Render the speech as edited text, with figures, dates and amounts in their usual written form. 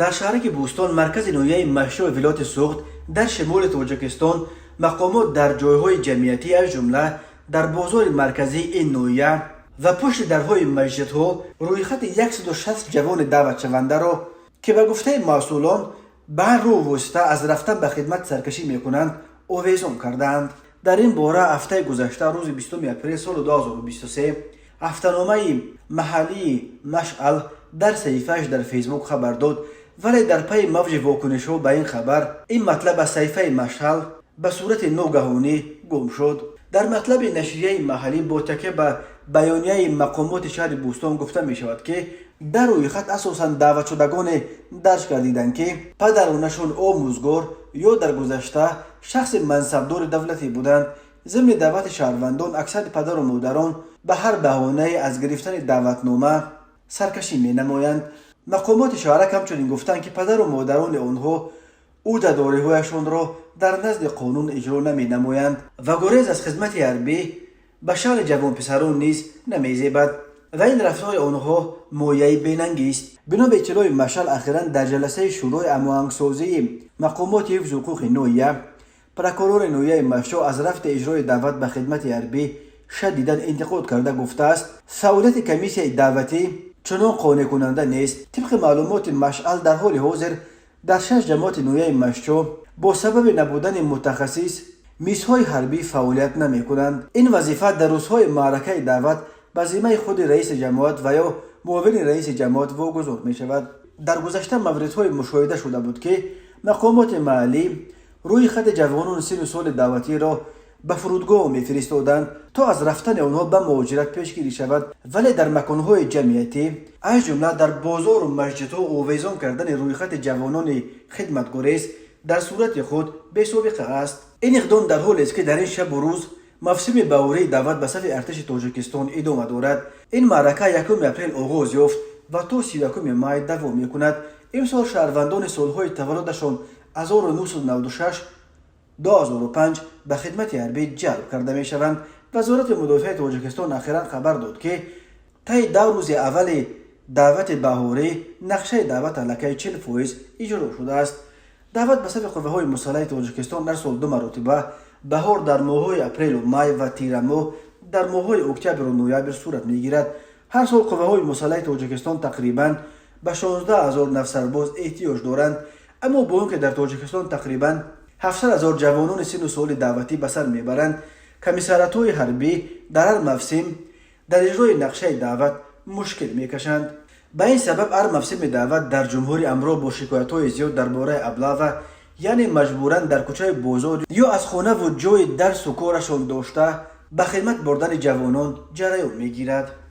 Дар шаҳраки Бӯстон, маркази ноҳияи Мастчои вилояти Суғд дар шимоли Тоҷикистон, мақомот дар ҷойҳои ҷамъиятӣ, аз ҷумла дар бозори марказии ин ноҳия ва пушти дарҳои масҷидҳо, рӯйхати 160 ҷавони даъватшавандаро, ки ба гуфтаи масъулон ба ҳар рӯ восита аз рафтан ба хидмат саркашӣ мекунанд, овезон кардаанд. Дар ин бора ҳафтаи гузашта, рӯзи 20 апрел соли 2023, ҳафтаномаи маҳаллии Машъал дар саҳифааш дар Фейсбук хабар дод, вале дар пайи мавҷи вокунишҳо ба ин хабар ин матлаб аз саҳифаи Машъал ба сурати ногаҳонӣ гум шуд. Дар матлаби нашрияи маҳаллӣ бо такя ба баёнияи мақомоти шаҳри Бӯстон гуфта мешавад, ки дар рӯйхат асосан даъватшудагоне дарҷ гардиданд, ки падаронашон омӯзгор ё дар гузашта шахси мансабдори давлатӣ буданд. Зимни даъвати шаҳрвандон аксари падару модарон ба ҳар баҳонае аз гирифтани даъватнома саркашӣ менамоянд. Мақомоти шаҳрак ҳамчунин гуфтанд, ки падару модарони онҳо ӯҳдадориҳояшонро дар назди қонун иҷро наменамоянд ва гурез аз хизмати ҳарбӣ ба шаъни ҷавонписарон низ намезебад ва ин рафтори онҳо мояи бенангист. Бино ба иттилои Машъал, ахиран дар ҷаласаи Шӯрои ҳамоҳангсозии мақомоти ҳифзи ҳуқуқи ноҳия прокурори ноҳияи Мастчоҳ аз рафти иҷрои даъват ба хидмати ҳарбӣ шадидан интиқод карда гуфтааст, фаъолияти комиссияи даъватӣ чунон қонеъкунанда нест. Тибқи маълумоти Машъал, дар ҳоли ҳозир дар шаш ҷамоати ноҳияи Мастчоҳ бо сабаби набудани мутахассис мизҳои ҳарбӣ фаъолият намекунанд. Ин вазифа дар рӯзҳои маъракаи даъват ба зиммаи худи раиси ҷамоат ва ё муовини раиси ҷамоат вогузор мешавад. Дар гузашта мавридҳое мушоҳида шуда буд, ки мақомоти маҳаллӣ рӯи хати ҷавонони синну соли даъватиро ба фурудгоҳ мефиристоданд, то аз рафтани онҳо ба муҳоҷират пешгирӣ шавад, вале дар маконҳои ҷамъиятӣ, аз ҷумла дар бозору масҷидҳо, овезон кардани рӯйхати ҷавонони хидматгурез дар сурати худ бесобиқа аст. Ин иқдом дар ҳолест, ки дар ин шабу рӯз мавсими баҳории даъват ба сафи артиши Тоҷикистон идома дорад. Ин маърака 1 апрел оғоз ёфт ва то 31 май давом мекунад. Имсол шаҳрвандони солҳои таваллудашон 1996 2005 ба хидмати ҳарбӣ ҷалб карда мешаванд. Вазорати мудофиаи Тоҷикистон ахиран хабар дод, ки таи 10 рӯзи аввали даъвати баҳорӣ нақшаи даъват аллакай 40% иҷро шудааст. Даъват ба сафи қувваҳои мусаллаҳи Тоҷикистон дар сол ду маротиба: баҳор дар моҳҳои апрелу май ва тирамоҳ дар моҳҳои октябру ноябр сурат мегирад. Ҳар сол қувваҳои мусаллаҳи Тоҷикистон тақрибан ба 16 ҳазор наф сарбоз эҳтиёҷ доранд. Аммо бо он ки дар Тоҷикистон тақрибан 700 ҳазор ҷавонони синну соли даъватӣ ба сар мебаранд, комиссариатҳои ҳарбӣ дар ҳар мавсим дар иҷрои нақшаи даъват мушкил мекашанд. Ба ин сабаб ҳар мавсими даъват дар ҷумҳурӣ ҳамроҳ бо шикоятҳои зиёд дар бораи облава, яъне маҷбуран дар кӯчаи бозор ё аз хонаву ҷойи дарсу корашон дошта ба хидмат бурдани ҷавонон ҷараён мегирад.